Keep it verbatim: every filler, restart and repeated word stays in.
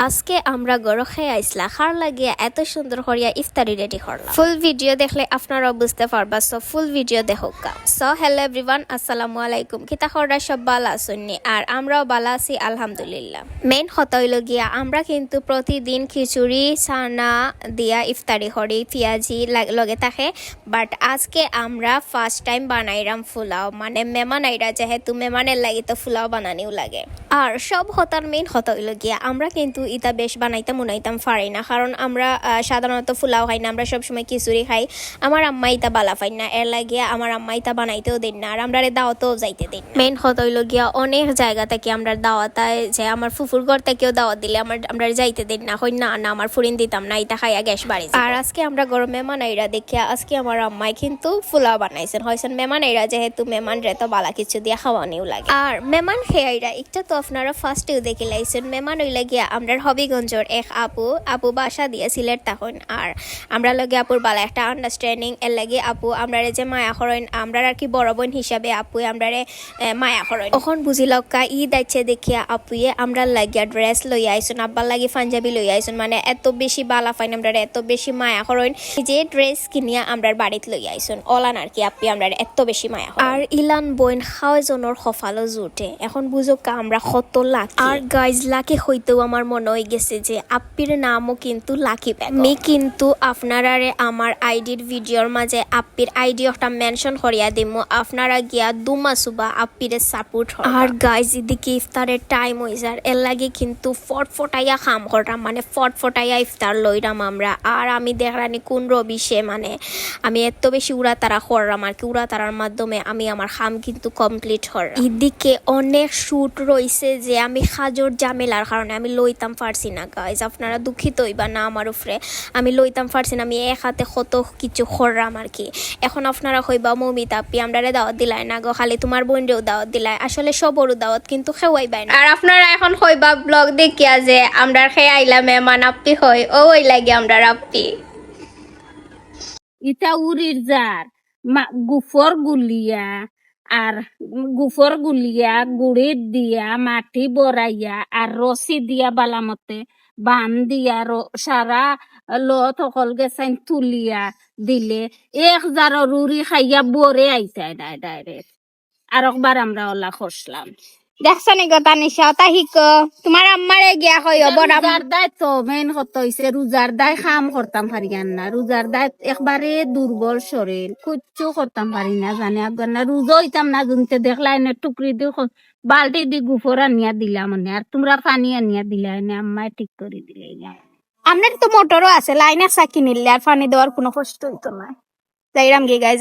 আজকে আমরা ঘরো খেয়ে আইসলা, কার লাগিয়া এত সুন্দর করিয়া ইফতারি রেডি করলাম। ফুল ভিডিও দেখলে আপনারাও বুঝতে পারবা, সো ফুল ভিডিও দেখুক্কা। সো হ্যালো এভরিওয়ান, আসসালামু আলাইকুম। কিতা খবর, সব ভালা আছইন নি? আর আমরাও ভালা আছি আলহামদুলিল্লাহ। মেইন কথা অইলো গিয়া, আমরা কিন্তু প্রতিদিন খিচুড়ি, চানা দিয়া ইফতারি করি, পিয়াজি লাগ-, লগে থাকে। বাট আজকে আমরা ফার্স্ট টাইম বানাইরাম ফুলাও, মানে মেমান আইরা যেহেতু, মেমানর লাগি তো ফুলাও বানানিউ লাগে। আর সব কথার মেইন কথা অইলো গিয়া, আমরা কিন্তু ইতা বেশ বানাইতাম উনাইতাম পারি না, কারণ আমরা, আহ, সাধারণত ফুলাও খাই না, আমরা সবসময় খিচুড়ি খাই। আমার আম্মা ইতা ভালা পাইন না, এর লাগিয়া আমার আম্মা ইতা বানাইতেও দেইন না, আর আমরারে দাওয়াতও যাইতে দেইন না। মেইন কথা অইলো গিয়া, অনেক জায়গা থাকি আমরার দাওয়াত আয়, যে আমার ফুফুর ঘর থাকিও দাওয়াত দিলে আমার, আমরারে যাইতে দেইন না, কইন না, না, আমার ফুরিন দিতাম না, ইতা খাইয়া গ্যাস বাড়ি যাইবো। আর আজকে আমরা ঘরো মেমান আইরা দেখিয়া আজকে আমার আম্মায় কিন্তু ফুলাও বানাইছইন, কইছইন মেমান আইরা যেহেতু, মেমানরে তো ভালা কিছু দিয়া খাওয়ানিউ লাগে। আর মেমান খেয়ে আইরা, ইটা তো আপনারা ফার্স্টেউ দেখিলাইছইন, মেমান অইলা গিয়া আমরার হবিগঞ্জর এক আপু, আপু বাসা দিয়া সিলেট থাকইন। আর আমরার লগে আপুর ভালা একটা আন্ডারস্ট্যান্ডিং, এর লাগি আপু আমরারে যে মায়া করইন, আমরার আর কি বড় বইন হিসাবে আপু আমরারে, এ, মায়া করইন। অখন বুঝিলাউক্কা, ঈদ আইছে দেখিয়া আপুয়ে আমরার লাগিয়া ড্রেস লইয়া আইছইন, আব্বার লাগি পাঞ্জাবি লইয়া আইছইন, মানে এত বেশি ভালা পাইন আমরারে, এত বেশি মায়া করইন। নিজে ড্রেস কিনিয়া আমরার বাড়িত লইয়া আইছইন, অলান আর কি, আপি আমরারে এত বেশি মায়া করইন। আর ইলান বইন কয়জনর কপালো জুটে, অখন বুঝউক্কা আমরা কত লাকি। আর গাইজ, লাকি কইতেউ আমার মনো অইগেছে যে আপ্পির নামও কিন্তু লাকি বেগম। মি কিন্তু আপনারারে আমার আইডির ভিডিওর মাঝে আপ্পির আইডি একটা মেনশন করিয়া দিমু, আপনারা গিয়া দুমা সুবা আপ্পিরে সাপোর্ট করবা। আর গাইজ, ইদিকে ইফতারের টাইম অইযার, এর লাগি কিন্তু ফটফটাইয়া কাম কররাম, মানে ফটফটাইয়া ইফতার লইরাম আমরা। আর আমি দেখরানি কুন রবিশে, মানে আমি এত বেশি উড়াতাড়া কররাম আর কি, উড়াতাড়ার মাধ্যমে আমি আমার কাম কিন্তু কমপ্লিট কররাম। ইদিকে অনেক শুট রইছে যে আমি কাজর ঝামেলার কারণে আমি লইতাম পারছি না গাইজ, আপনারা দুঃখিত অইবা না আমার উপরে, আমি লইতাম পারছি না, আমি এক হাতে কত কিছু কররাম আর কি। অখন আপনারা কইবা, "মৌমিতা আপ্পি, আমরারে দাওয়াত দিলায় না গো, খালি তুমার বইনরেউ দাওয়াত দিলায়।" আসলে সবরউ দাওয়াত, কিন্তু কেউ আইবায় না। আর আপনারা অখন কইবা ব্লগ দেখিয়া যে আমরার খেয়ে আইলা মেমান আপ্পি কই, অউ অইলা গি আমরার আপ্পি। ইতা উরির জার, মা-, গুফর গুলিয়া, আর গুফর গুলিয়া, গুড়িত দিয়া, মাটি বরাইয়া, আর রশি দিয়া বালামতে বান দিয়া, র-, সারা লত হকল গেছাইন তুলিয়া দিলে, এক জারর উরি খাইয়া বরে আইতায় ডাই-, ডাইরেক্ট। আরকবার আমরা অলা করছলাম। দেখছো নি গো তানিশা, অতা হিকো। তুমার আম্মারে গিয়া কইও, বড় আম- রোজার দায় তো মেইন কথা অইছে, রোজার দায় কাম করতাম পারিয়ার না। রোজার দায় একবারে দুর্বল শরীর, কুচ্ছু করতাম পারি না, জানে আগুয়ার না। রোজা অইতাম না, জুনতে দেখলায় নে টুকরি দি খ-, বালটি দি গুফর আনিয়া দিলাম অনে, আর তুমরা পানি আনিয়া দিলায় নে, আম্মায় ঠিক করি দিলাইলা। আমরার তো মোটরও আছে, লাইন আছে, কিনিলে আর পানি দেওয়ার কুনু কষ্ট অইতো না। যাইরাম গি গাইজ।